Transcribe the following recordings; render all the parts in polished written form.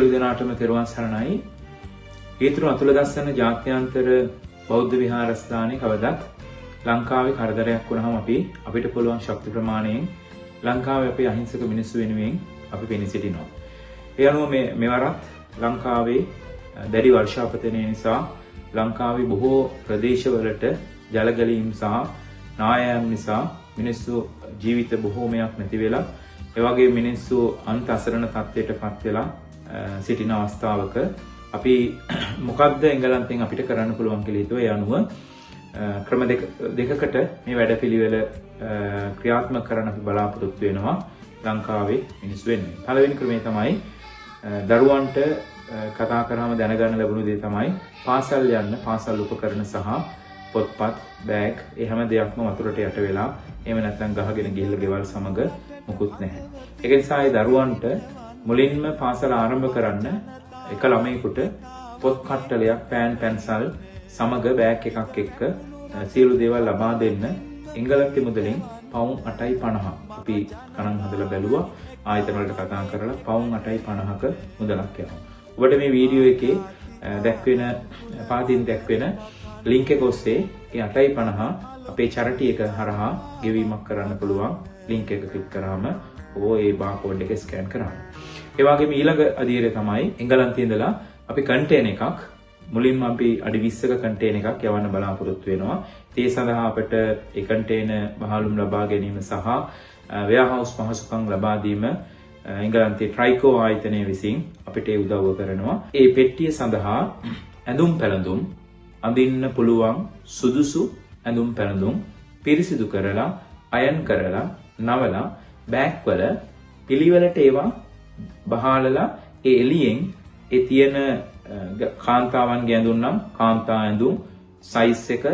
සියලු දෙනාටම තෙරුවන් සරණයි. හේතුරු අතුලදස්සන ජාත්‍යන්තර බෞද්ධ විහාරස්ථානයේ කවදත් ලංකාවේ කරදරයක් වුණාම අපිට පුළුවන් ශක්ති ප්‍රමාණයෙන් ලංකාවේ අපේ අහිංසක මිනිස්සු වෙනුවෙන් අපි පෙනී සිටිනවා. ඒ අනුව මෙවරත් ලංකාවේ දැඩි වර්ෂාපතනය නිසා ලංකාවේ බොහෝ ප්‍රදේශවලට ජල ගැලීම් සහ නායෑම් නිසා මිනිස්සු ජීවිත බොහෝමයක් නැති වෙලා, ඒ වගේ මිනිස්සු අන්ත අසරණ තත්ත්වයට පත් වෙලා සිටින අවස්ථාවක අපි මොකද්ද එංගලන්තෙන් අපිට කරන්න පුළුවන් කියලා හිතුවා. ඒ අනුව ක්‍රම දෙකකට මේ වැඩපිළිවෙල ක්‍රියාත්මක කරන්න අපි බලාපොරොත්තු වෙනවා ලංකාවේ මිනිස්සු වෙනුවෙන්. පළවෙනි ක්‍රමය තමයි දරුවන්ට කතා කරාම දැනගන්න ලැබුණු දේ තමයි පාසල් යන්න පාසල් උපකරණ සහ පොත්පත්, බෑග් ඒ හැම දෙයක්ම වතුරට යට වෙලා, එහෙම නැත්නම් ගහගෙන ගිහිල්ලා ගෙවල් සමග මුකුත් නැහැ. ඒක නිසා ඒ දරුවන්ට මුලින්ම පාසල ආරම්භ කරන්න එක ළමයෙකුට පොත් කට්ටලයක්, පෑන් පැන්සල් සමග බෑග් එකක් එක්ක සියලු දේවල් ලබා දෙන්න එංගලන්තේ මුදලින් පවුන් 8.50 අපි ගණන් හදලා බැලුවා. ආයතන වලට කතා කරලා පවුන් 8.50ක මුදලක් යනවා. ඔබට මේ වීඩියෝ එකේ දැක්වෙන පහතින් දැක්වෙන ලින්ක් එක ඔස්සේ ඒ 8.50 අපේ චැරිටි එක හරහා ගෙවීමක් කරන්න පුළුවන්. ලින්ක් එක ක්ලික් කරාම ඔය ඒ බාකෝඩ් එක ස්කෑන් කරාම. ඒ වගේම ඊළඟ අදියරය තමයි එංගලන්තේ ඉඳලා අපි කන්ටේනර් එකක් මුලින්ම අපි අඩි 20ක කන්ටේනර් එකක් යවන්න බලාපොරොත්තු වෙනවා. ඒ සඳහා අපට ඒ කන්ටේනර් බහලුම් ලබා ගැනීම සහ වෙයාහවුස් පහසුකම් ලබා දීම එංගලන්තයේ ට්‍රයිකෝ ආයතනය විසින් අපිට ඒ උදව්ව කරනවා. ඒ පෙට්ටිය සඳහා ඇඳුම් පැළඳුම් අඳින්න පුළුවන් සුදුසු ඇඳුම් පැළඳුම් පිරිසිදු කරලා අයන් කරලා නවලා බෑග් වල පිළිවෙලට ඒවා බහාලලා ඒ එළියෙන් ඒ තියෙන කාන්තාවන්ගේ ඇඳුම් නම් කාන්තා ඇඳුම් සයිස් එක,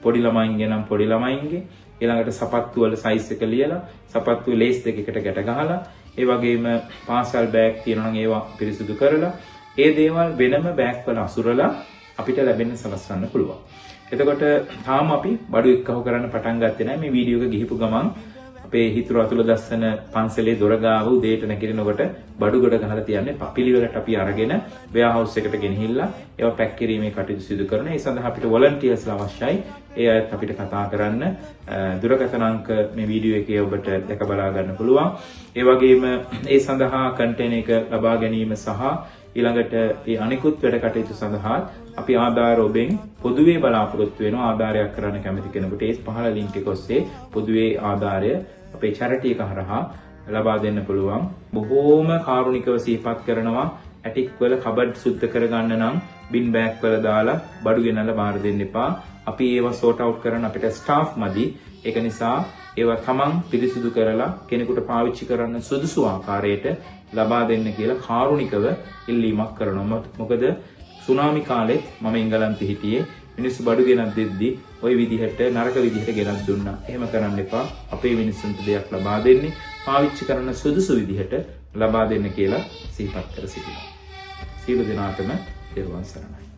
පොඩි ළමයින්ගේ නම් පොඩි ළමයින්ගේ, ඊළඟට සපත්තු වල සයිස් එක ලියලා සපත්තු ලේස් දෙකකට ගැට ගහලා, ඒ වගේම පාසල් බෑග් තියෙනවා නම් ඒවා පිරිසිදු කරලා ඒ දේවල් වෙනම බෑග් වල අසුරලා අපිට ලැබෙන්න සලස්වන්න පුළුවන්. එතකොට තාම අපි බඩු එක්කහුව කරන්න පටන් ගත්තේ නැහැ. මේ වීඩියෝ එක ගිහිපු ගමන් අපේ හිතුරු අතුලදස්සන පන්සලේ දොර ගාව උදේට නැගිටිනකොට බඩු ගොඩ ගහලා තියන්න එපා. පිළිවෙලට අපි අරගෙන වෙයාහවුස් එකට ගෙනහිල්ලා ඒවා පැක් කිරීමේ කටයුතු සිදු කරනවා. ඒ සඳහා අපිට වොලන්ටියර්ස්ලා අවශ්‍යයි. ඒ අයත් අපිට කතා කරන්න දුරකථන අංක මේ වීඩියෝ එකේ ඔබට දැක බලා ගන්න පුළුවන්. ඒ වගේම ඒ සඳහා කන්ටේනර් එක ලබා ගැනීම සහ ඊළඟට ඒ අනිකුත් වැඩ කටයුතු සඳහා අපි ආධාර ඔබෙන් පොදුවේ බලාපොරොත්තු වෙනවා. ආධාරයක් කරන්න කැමති කෙනෙකුට ඒ පහළ ලින්ක් එක ඔස්සේ පොදුවේ ආධාරය අපේ චැරිටි එක හරහා ලබා දෙන්න පුළුවන්. බොහෝම කාරුණිකව සිහිපත් කරනවා, ඇටික් වල කබඩ් සුද්ධ කරගන්න නම් බින් බෑග් වල දාලා බඩු ගෙනල්ලා බාර දෙන්න එපා. අපි ඒවා සෝට් අවුට් කරන්න අපිට ස්ටාෆ් මදි. ඒක නිසා ඒවා තමන් පිරිසිදු කරලා කෙනෙකුට පාවිච්චි කරන්න සුදුසු ආකාරයට ලබා දෙන්න කියලා කාරුණිකව ඉල්ලීමක් කරනවා. මොකද සුනාමි කාලෙත් මම එංගලන්තේ හිටියේ. මිනිස්සු බඩු ගෙනත් දෙද්දි ওই විදිහට නරක විදිහට ගෙනත් දුන්නා. එහෙම කරන්න එපා. අපේ මිනිස්සුන්ට දෙයක් ලබා දෙන්නේ පාවිච්චි කරන සුදුසු විදිහට ලබා දෙන්න කියලා සිහිපත් කර සිටිනවා. සියලු දෙනාටම තෙරුවන් සරණයි.